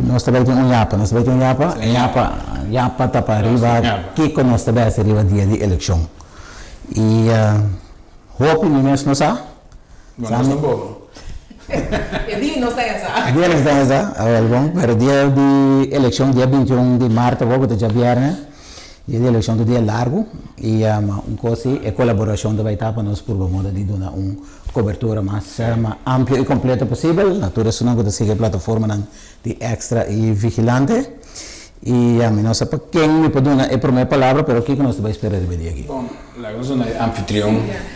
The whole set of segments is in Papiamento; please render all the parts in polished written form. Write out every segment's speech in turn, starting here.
Nos ta bai tin un yapa, nos ta bai tin un yapa, e yapa, yapa ta pa riba kiko nos ta bai hasi riba dia di elekshon. I hopi mi mes no sa. Bo nos tampoco. E dia nos ta esa. E dia nos ta esa, awel bon, pero dia di elekshon dia 21 di maart awor ku ta djabièrnè, dia di elekshon ta dia largu i un kos si e kolaborashon ta bai ta pa nos purba moda di duna un kobertura mas amplio i kompleto posibel na tur esunnan ku ta sigui e plataformanan di Extra i Vigilante. I mi no sa pa ken mi por duna e promé palabra, pero kiko nos ta bai spera riba e dia aki? Bon, laga nos duna e anfitrion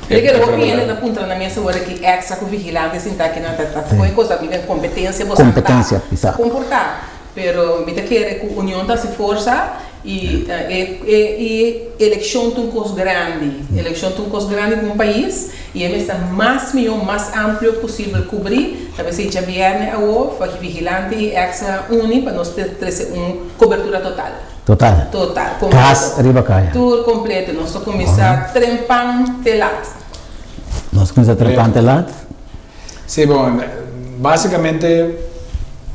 e e Mira hopi promé hende palabra. ta puntra na mesa ora ki Extra ku Vigilante sinta aki nan ta ta koe kos ta bini kompetensia boso ta Kompetensia, pisá. komportá. Pero mi ta kere ku union ta hasi forsa i e e e elekshon ta un kos grandi. Elekshon ta un kos grandi pa un pais i e mester mas mihó, mas amplio posibel kubrí. Ta p'esei djabièrnè awo Vigilante i Extra uni pa nos trese un kobertura total. Total. Total, Kas kompleto. riba kaya. Tur kompleto. Nos ta kuminsá trempan te lat. Nos ta kuminsá trempan te lat. Sí, bon, básicamente,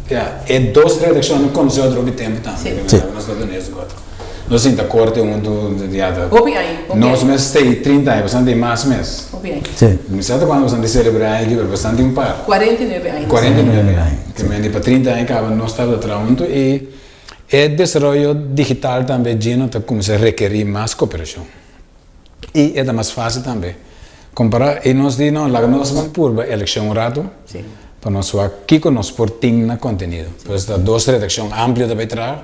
ya, e dos redaccionnan conoce otro hopi tempo tambe. Sí. Sí. Nos ta duna eso otro. Nos sinta corte hunto, ya ta. Hopi aña, hopi Nos aña. mes stay 30 aña, bastante mas mes. Hopi aña. Sí. Mi sa ta cuando bastante celebra aña aki, pero bastante un par. 49 aña. 49 aña. Ke men di pa 30 aña caba nos tabata traha hunto y e desaroyo digital tambe djino ta cuminsa rekeri mas cooperacion. I e ta mas fásil tambe. Kompará i nos di no, laga nos ban purba elekshon un ratu pa nos wak kiko nos por tin na kontenido. Pues ta dos redakshon amplio ta bai traha,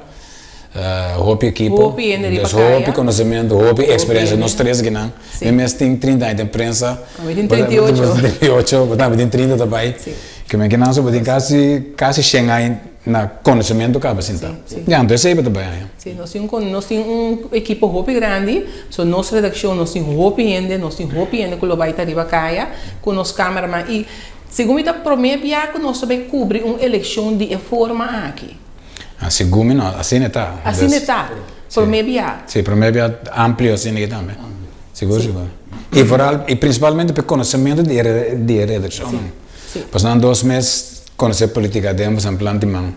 hopi ekipo, dus hopi konosementu, hopi eksperensia, nos tres akinan. Mi mes tin 30 aña den prensa, bo tin 38, bo tambe tin 30 ta bai. Ke men kinan so bo tin kasi kasi shen aña na konosementu kaba sinta. Ya, anto esei bo ta bai aña. Sí, nos tin un nos tin un ekipo hopi grandi, so nos redakshon nos tin hopi hende, nos tin hopi hende ku lo bai ta riba kaya ku nos kameraman i segun mi ta promé bia ku nos ta bai kubri un elekshon di e forma aki. Ah, segun mi no, asina e ta. Asina e ta, promé bia. Sí, promé bia amplio asina aki tambe, sigur sigur. I vooral i prinsipalmente pa e konosementu di e di e redakshonnan. Pasobra nan dos mes konosé politika den boso plan di man.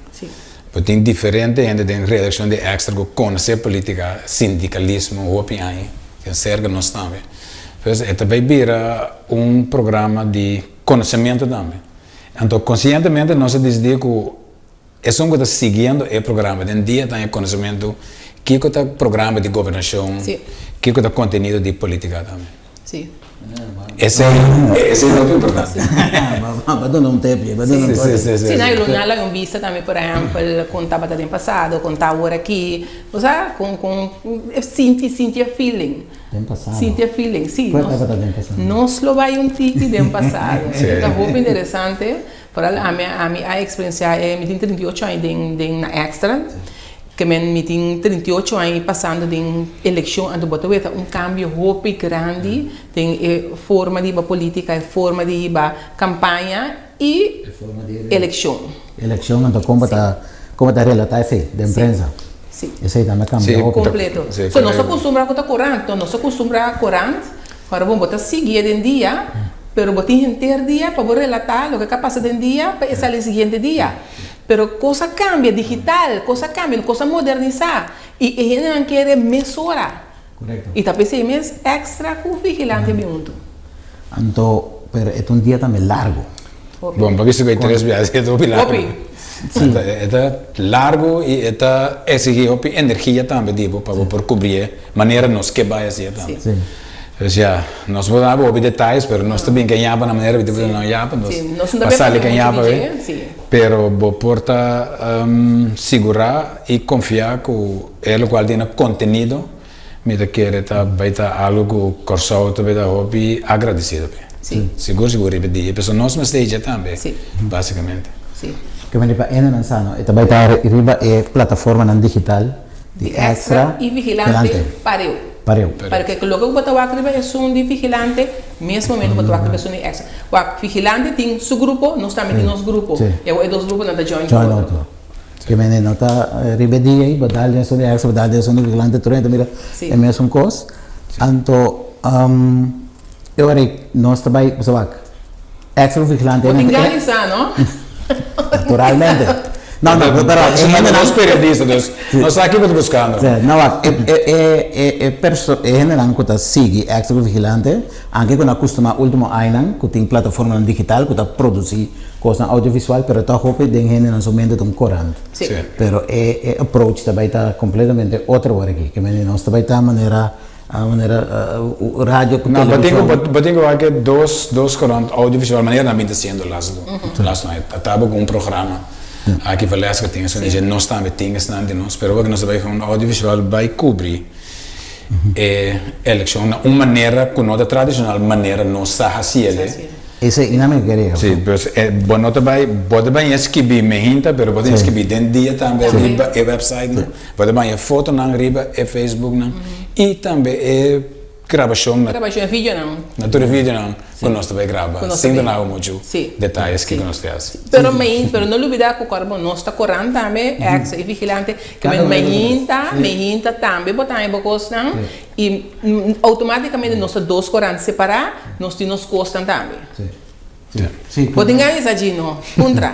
Bo tin diferente hende den redaccion di Extra cu conoce politica, sindicalismo hopi aña, tin cerca nos tambe. Pues e ta bay bira un programa di conocemento tambe. Anto conscientemente nos a dicidi cu esun cu ta siguiendo e programa den dia ta haña conocemento kico ta programa di gobernacion, kico ta contenido di politica tambe. Sí. Esei, esei ta hopi importante. Ba duna un tepje, ba duna un toque. Sí, sí, sí. Sí, no, y lo nan laga un bista tambe, por ehempel, con tabata den pasado, con ta awor aki. O sea, con, con sinti, sinti e feeling. Den pasado. Sinti e feeling, sí. Cual tabata den pasado? Nos lo bay un tiki den pasado. Sí. Ta hopi interesante. Foral ami, ami a experiencia e, mi tin 38 aña den, den na Extra. Ke men mi tin 38 aña pasando den elekshon anto bo ta weta un kambio hopi grandi den e forma di hiba politika, e forma di hiba kampaña i elekshon. Elekshon anto kon bo ta kon bo ta relata esei den prensa? Si. Esei tambe kambia hopi. Kompleto. So nos a kustumbra ku ta korant, no nos a kustumbra korant, ora bon bo ta sigui e den dia, pero bo tin henter dia pa bo relata loke ka pasa den dia pa e sali siguiente dia. Pero kos a kambia, digital, kos a kambia, kos a modernisá i e hendenan kere mesora. Korekto. I ta p'esei mes extra ku vigilante bin huntu. Anto, pero e ta un dia tambe largu. Hopi. Bon, pa bisto ku e tres biaha e ta hopi largu. Hopi. Si. E ta largu i e ta eksigí hopi energia tambe di bo pa bo por kubrié manera nos ke bai hasié tambe. Si. Pues ya, nos por daba hopi detayes, pero nos ta bin ke yapa na manera bi ta bisa no yapa, nos pa sali ke yapa be. Pero bo por ta sigurá i konfiá ku e lokual tin na kontenido, mi ta kere ta bai ta algu ku Kòrsou ta bai ta hopi agradesido p'e. Sigur sigur riba dia, pasobra nos mester echa tambe, basikamente. Ke manera pa hende nan sa no, e ta bai ta riba e plataformanan digital di Extra i Vigilante pareu. Pareu. Pareu. Ke loke ku bo ta wak riba esun di Vigilante, mes momento bo ta wak riba esun di Extra. Wak, Vigilante tin su grupo, nos tambe tin nos grupo. I awor e dos gruponan ta join ku otro. Ke mende no ta riba e dia ei, bo dal den esun di Extra, bo dal den esun di Vigilante, tur hende ta mira e mesun kos. Anto, e ora ei nos ta bai, bo sa wak, Extra ku Vigilante. Bo tin gana di sa, no? Naturalmente. No, no, pero e hendenan. Nos periodista, dus nos sa kiko ta buskando. No, wak, e e e perso e hendenan ku ta sigui Extra Vigilante, anke ku nan a kustumá último añanan ku tin plataformanan digital ku ta produsí kosnan audiovisual, pero tòg hopi den hendenan su mente ta un korant. Sí. Pero e e approach ta bai ta kompletamente otro wor aki. Ke mende nos ta bai ta manera manera radio ku No, bo tin televishon. ku bo tin ku wak e dos dos korant audiovisual manera nan bin ta siendo lastu lastu aña. Ta taba ku un programa aki Valeska tin esnan dje nos tambe tin esnan di nos pero wak nos ta bai ku un audiovisual bai kubri e elekshon na un manera ku no ta tradishonal manera nos sa hasi el. Esei nan mi kere. Sí, pues bo no ta bai, bo ta bai skibi mehinta, pero bo ta skibi den dia tambe riba e website nan. Bo ta bai e fotonan riba e Facebook nan i tambe e grabashon na. Grabashon e videonan. Na tur e videonan ku nos ta bai graba, sin duna bo muchu detayes kiko nos ta hasi. Pero mei, pero no lubida ku kòrda bo nos ta koran tambe, Extra i Vigilante, ke men mehinta, mehinta tambe bo ta haña bo kosnan. I automaticamente nos ta dos corant separa, nos tin nos cosnan tambe. Sí. Bo tin gana di sa Gino? Puntra.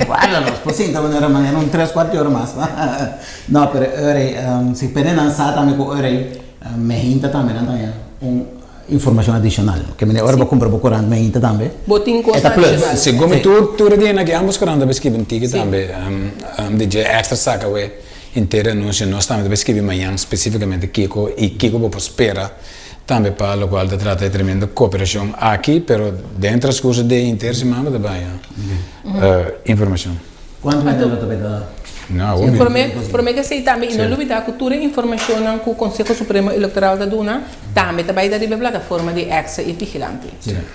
Guarda nos por sinta manera manera un tres cuarto di ora mas. No, pero e ora ei, si pende nan sa tambe cu ora ei mehinta tambe nan ta haña un informacion adicional. Ke mende ora bo cumpra bo corant mehinta tambe. Bo tin E ta cosnan plus. adicional. Segun mi tur tur e dianan aki ambos corant ta skibi un tiki tambe. Di dje extra saca awe. Henter anuncio nos tambe ta bay scribi mañan specificamente kico y kico bo por spera tambe pa locual ta trata e tremendo cooperacion aki, pero den transcurso di henter siman bo ta bay haña informacion. Cuanto hende lo ta bay ta? No, hopi. Prome, prome ke esey tambe y no lubida cu tur e informacionnan cu Conseho Supremo Electoral ta duna tambe ta bay ta riba e plataforma di Extra y Vigilante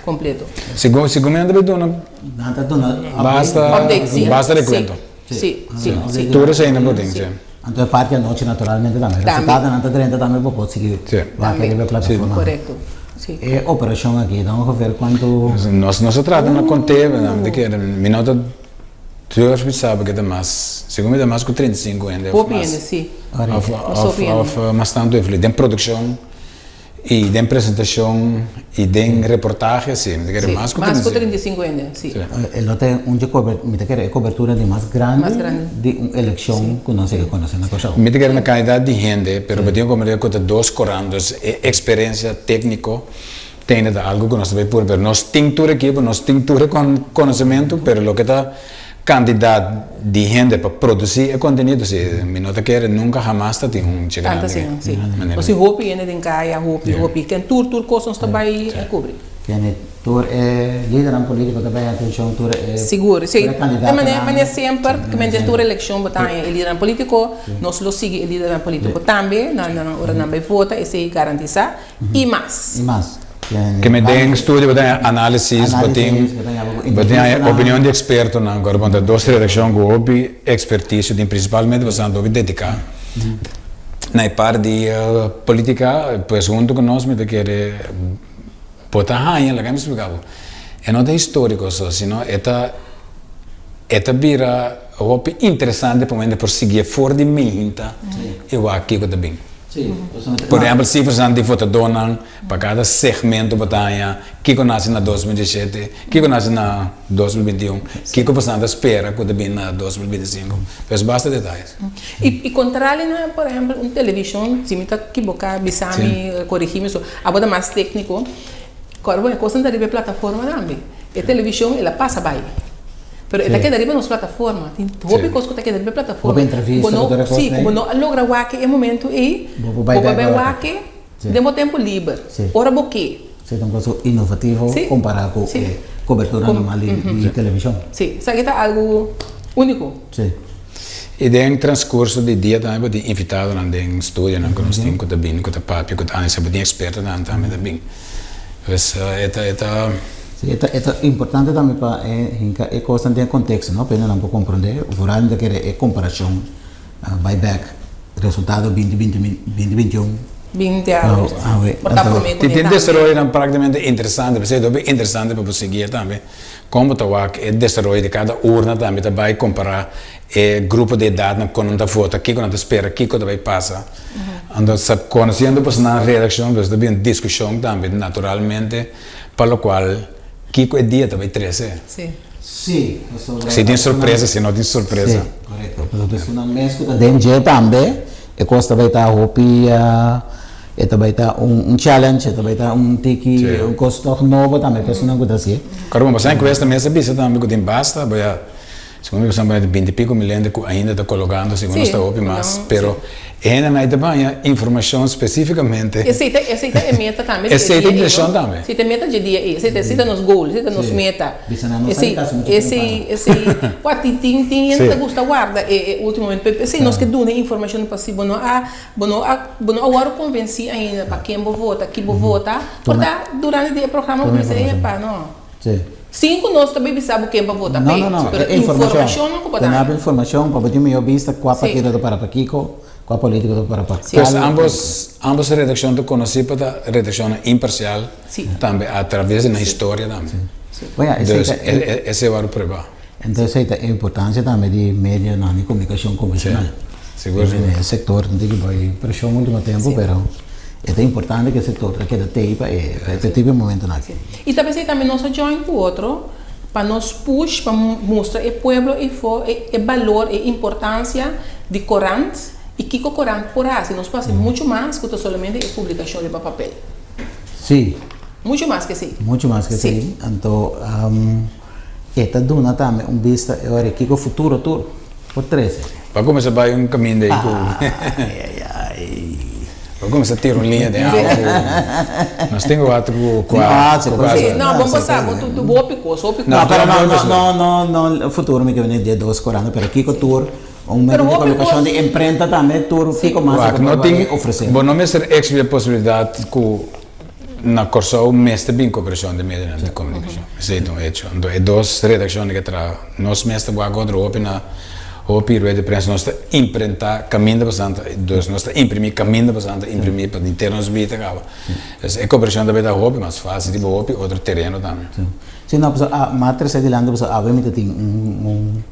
completo. Segun, segun mi nan ta bay duna Nan ta duna update. basta, Update, si. basta recuento. Si, si, si. Tur esei nan por tin, si. Anto e parti anochi naturalmente tambe. Tambe. Resultadonan ta drenta tambe bo por sigui wak riba e plataforma. Korekto, si. E operashon aki ta ongeveer kuantu? Nos nos a trata na kont'é, mi ta kere, mi no ta durf bisa porque ta mas, segun mi ta mas ku 35 hende of mas. Hopi hende, si. Of of of mas tantu influí den produkshon. I den presentashon i den reportahe si, mi ta kere mas ku Mas ku 35 hende, si. E lo ta un dje kober, mi ta kere e kobertura di mas grandi di un elekshon ku nos a konosé na Kòrsou. Mi ta kere na kantidat di hende, pero bo tin ku komprendé ku ta dos korant, dus e eksperensia tékniko tende ta algu ku nos ta bai puru, pero nos tin tur ekipo, nos tin tur e konosementu, pero loke ta Kantidat di hende pa produsí e kontenido si mi no ta kere nunka hamas ta tin un dje Tantu grandi asina, si. manera. Nos tin hopi hende den kaya, hopi, hopi. Ken tur, tur kos nos ta bai kubri. Kende tur e lidernan politiko ta bai atenshon, tur e Sigur, si. tur e E kandidatonan. manera, manera semper, ku men den tur elekshon bo ta haña e lidernan politiko, nos lo sigui e lidernan politiko tambe, nan, nan ora nan bai vota, esei garantisá. I mas. I mas. Ke me den studio bo ta haña análisis, bo tin bo tin haña opinion di ekspertonan ku a konta dos redakshon ku hopi ekspertisio tin prinsipalmente pasobra nan ta hopi dediká na e part di politika pues huntu ku nos mi ta kere bo ta haña laga mi splika bo e no ta historiko so sino e ta e ta bira hopi interesante pa hende por sigui for di meinta i wak kiko ta bin. Por ehempel sifranan di votadónan pa kada segmento bo ta haña kiko nase na 2017, kiko nase na 2021, kiko boso ta spera ku ta bini na 2025. Pues basta detayes. I kontrali na por ehempel un televishon, si mi ta kiboká bisa mi, korigí mi, so abo ta mas tékniko, kòrda bo e kosnan ta riba e plataforma tambe. E televishon el a pasa bai. Pero e ta keda riba nos plataforma. Tin hopi kos ku ta keda riba e plataforma. Hopi entrevista ku bo ku tur e kos Sí, ku bo no a logra wak e momento ei, Bo por bai bo por bek bai wak. wak den bo tempu liber, ora bo ke. Sí, ta un kos inovativo kompará ku e kobertura normal di televishon. Sí, esaki ta algu úniko. Sí. I den transkurso di dia tambe bo tin invitadonan den studionan ku nos tin ku ta bini, ku ta papia, ku ta analisá. Bo tin ekspertonan tambe ta bin. Pues e ta, e ta. Sí, e ta, e ta importante tambe pa e hinka e kosnan den konteksto, no? Pa hende nan por komprondé. Vooral mi ta kere e komparashon bai bèk, resultado binti binti binti bintiun. Binti awe. Awe. Por ta promé ku Tin ne tambe. desaroyonan praktikamente interesante, p'esei ta hopi interesante pa bo sigui e tambe. Kon bo ta wak e desaroyo di kada urna tambe ta bai kompará e grupo di edatnan kon nan ta vota, kiko nan ta spera, kiko ta bai pasa. Anto sa konosiendo pues nan reakshon pues ta bin diskushon tambe naturalmente pa lokual kiko e dia ta bai trese. Sí. Sí, pasobra. Si tin sorpresa, si no tin sorpresa. Sí, korekto. Pasobra esunnan mes ku ta den dje tambe, e kos ta bai ta hopi, e ta bai ta un challenge, e ta bai ta un tiki, un kos tòg nobo tambe pa esunnan ku ta hasié. Kòrda bon, pasobra enkuesta mes a bisa tambe ku tin basta, bo ya Segun mi ku san binti piko mil hende ku ainda ta kologando, segun nos ta hopi mas, pero e hendenan ei ta baña informashon spesífikamente. Esei ta esei ta e meta tambe di e Esei ta dia ei, intenshon no? tambe. Esei ta e meta dje dia ei, esei ta esei ta nos goal, esei ta nos meta. Bisa nan no sali Esei kasi muchu esei temprano. esei wak tin tin tin hende ta gusta warda e e ultimo momento, pero p'esei nos ke duna e informashon pa si bo no a bo no a bo no a wòrdu konvensí ainda pa ken bo vota, ki bo vota, por ta durante di e programa bo bisa epa no. Sin ku nos ta bai bisa bo ken pa vota No, p'e, no, no. pero E informashon. informashonnan ku bo Te ta naba haña. informashon pa bo tin mihó bista kua partido ta para pa kiko, kua polítiko ta para pa Pues kal. ambos ambos redakshon ta konosí pa ta redakshonnan imparsial tambe a traves di nan historia tambe. Bueno, esei Dus ta e. esei wòrdu pruebá. Entonces esei ta e importansia tambe di medionan di komunikashon konvenshonal. Sigur, sigur. E sektor tin ki bai preshon ultimo tempu, pero e ta importante ku e sektor ta keda tei pa e pa e tipo di momentonan aki. I ta p'esei tambe nos a join ku otro pa nos push pa mustra e pueblo efo e e balor, e importansia di korant i kiko korant por hasi. Nos por hasi muchu mas ku ta solamente e publikashon riba papel. Sí. Muchu mas ku esei. Muchu mas ku esei. Anto E ta duna tambe un bista e ora kiko futuro tur por trese. Bo a kuminsá bai un kaminda ei ku Bo a kuminsá tira un liña den awa ku nos tin ku wak ku kua Sí, no, bo por sa, bo tu hopi kos, hopi kos. No, pero no, no, no, no, no futuro mi ke bini dia dos koranta, pero kiko tur un medio di kolokashon di imprenta tambe tur kiko mas e por bai ofresé. Bo no mester eksklui e posibilidat ku Na Kòrsou mester bin koperashon di medionan di komunikashon. Esei ta un hecho. Anto e dos redakshonnan ke traha, nos mes ta wak otro hopi na hopi rueda di prensa, nos ta imprentá kaminda pasando, dus nos ta imprimí kaminda pasando, imprimí pa henter nos bida kaba. Dus e koperashon ta bira hopi mas fásil riba hopi otro tereno tambe. Sí, no, pasobra a trese dilanti pasobra awe mi ta tin un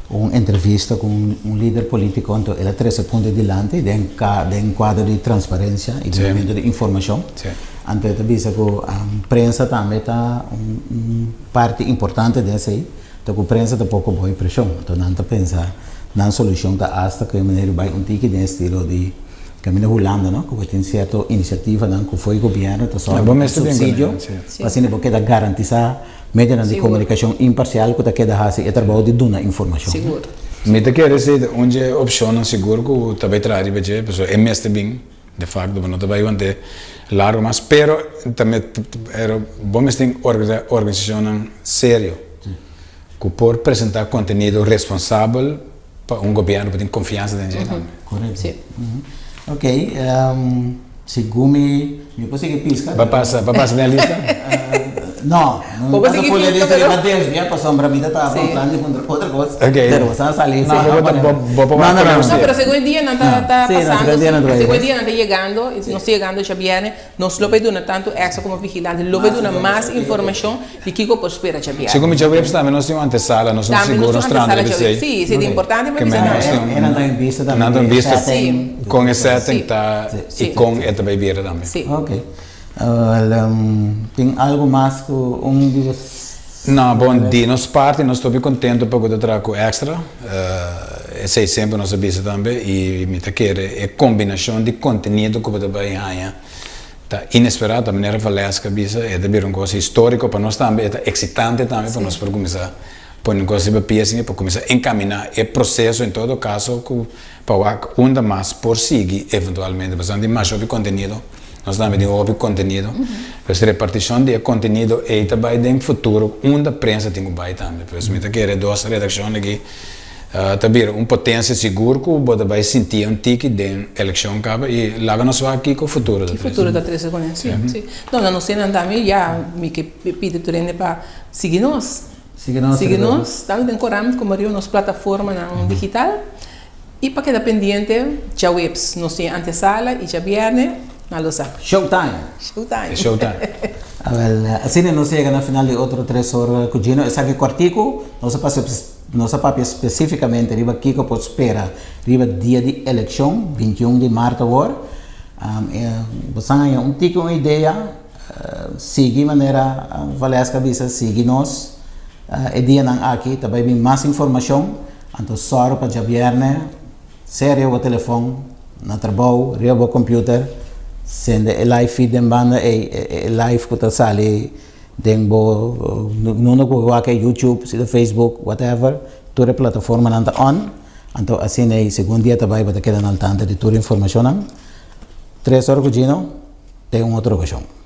un entrevista ku un lider polítiko, anto el a trese punto dilanti den den kuadro di transparensia i dunamentu di informashon. Anto e ta bisa ku prensa tambe ta un parti importante den esei, ta ku prensa ta poko bon impreshon. Anto nan ta pensa nan solushon ta asta ku e manera di bai un tiki den estilo di kaminda Hulanda no, ku bo tin sierto inisiativanan ku for e gobièrnu ta sòru pa supsidio pa asina bo keda garantisá Medionan di komunikashon imparsial ku ta keda hasi e trabou di duna informashon. Sigur. Mi ta kere si ta un dje opshonnan sigur ku ta bai traha riba dje, pasobra e mester bin, de fakto bo no ta bai want'é largu mas, pero ta pero bo mester tin organisashonnan serio ku por presentá kontenido responsabel pa un gobièrnu por tin konfiansa den dje tambe. Korekto. Si. Ok, segun mi, mi por sigui piska. Ba pasa, ba pasa den e lista? No, no Bo por pasa sigui full e piska, lista pero. riba desvia pasobra mi ta tabata un plan di puntra otro kos, Ok. pero bo sa sali No, bo bo bo por No, no, no, No, pero segun e dianan ta ta Sí, no, pasando, segun e dianan ta bai. segun e dianan ta yegando, nos ta yegando djabièrnè, nos lo por duna tantu extra komo vigilante, lo por duna mas informashon Di kiko por spera djabièrnè? Segun mi djaweps tambe nos tin un antesala, nos no Tambe sigur nos nos tin un trahando antesala riba djaweps. esei. Sí, sí, ta importante pa Ke bisa men nos tambe. tin E nan ta un bista tambe nan ta un di e bista setting. kon e setting ta Sí. i kon e ta bai bira tambe. Sí. Ok. Wel, tin algu mas ku un di bos? No, bon, di nos parti nos ta hopi kontento pa ku ta traha ku Extra. Esei semper nos a bisa tambe i mi ta kere e kombinashon di kontenido ku bo ta bai haña Ta inesperá, ta manera Valeska a bisa, e ta bira un kos históriko pa nos tambe, e ta eksitante tambe pa nos por kuminsá pone un kos riba pia asina, pa kuminsá enkaminá e proseso en todo kaso ku pa wak unda mas por sigui eventualmente, pasobra tin masha hopi kontenido, nos tambe tin hopi kontenido, pues repartishon di e kontenido ei ta bai den futuro unda prensa tin ku bai tambe, pues mi ta kere dos redakshon aki. Ta bira un potencia sigur cu bo ta bay sinti un tiki den eleccion caba y laga nos wak kico futuro ta Ki trece. futuro ta trece cu ne, si, si. No, na nos esnan tambe ya mi ke pidi tur hende pa sigui nos. Sigui nos. Sigui nos, tanto den corant como riba nos plataformanan digital y pa keda pendiente djaweps nos tin antesala y djabierne nan lo sa. Showtime! Showtime! E showtime. Awel, asina nos a yega na final di otro tres ora cu Gino. Esaki cuartico, nos a pasa. Nos a papia spesífikamente riba kiko por spera riba dia di elekshon, 21 di mart awor. Bo sa haña un tiki un idea, sigui manera Valeska a bisa, sigui nos. E dianan aki ta bai bin mas informashon, anto sòru pa djabièrnè sea riba bo telefòn, na trabou, riba bo computer, sende e live feed den banda ei, e live ku ta sali den bo nunda ku bo wak e YouTube, si ta Facebook, whatever, tur e plataformanan ta on, anto asina ei segun dia ta bai bo ta keda na al tanto di tur informashonnan. Tres ora ku Gino, te un otro okashon.